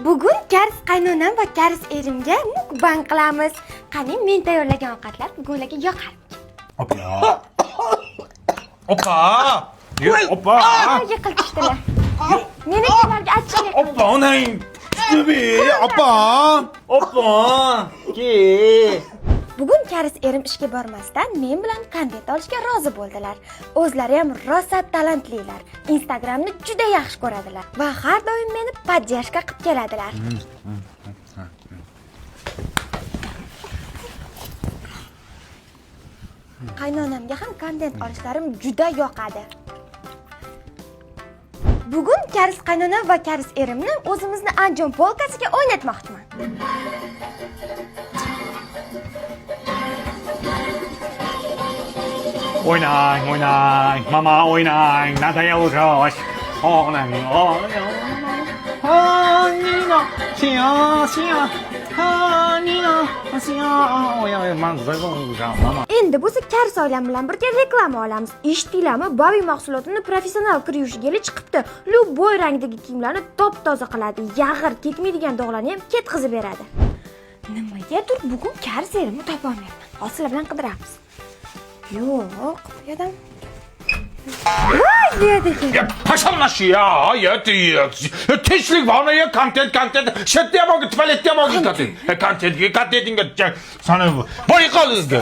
Bugun karis qaynonam va karis erimga mukbang qilamiz. Qani, men tayyorlagan ovqatlar bugun ularga yoqarmikin? Opa. Opa. Opa. Yiqilib tushdilar. Meni ularga achchiqlik qildi. Opa onang. Opa. Opa. Ke. Bugun karis erim ishga bormasdan men bilan kontent olishga rozi bo'ldilar. O'zlari ham rosa talantlilar. Instagramni juda yaxshi ko'radilar va har doim meni поддержка qilib keladilar. Qaynonamga ham kontent olishlarim juda yoqadi. Bugun karis qaynonam va karis erimni o'zimizni Andijon polkasiga o'ynatmoqchiman. O'ynang, o'ynang, mama o'ynang, надоел уже. O'ynang, o'ynang. Siya, siya. Siya, mama. Endi bo'lsa karis oilam bilan birga reklama olamiz. Eshitdinglarmi? Babi mahsulotini professional kir yuvish geli chiqibdi. Любой rangdagi kiyimlarni top-toza qiladi. Yag'ir ketmaydigan dog'larni ham ketqizib beradi. Nimagadir bugun karis erimni topolmayapman. Hozir sizlar bilan qidiramiz. Yo'q, bu yerdan. Voy, bu yerda ekan. Ya пошёл на ya, ya, ya, tinchlik bormi ya, kontent, kontent, shetda ham olgin, tualetda ham olgin kontent, kontent, kontentingga sana boy qoldi.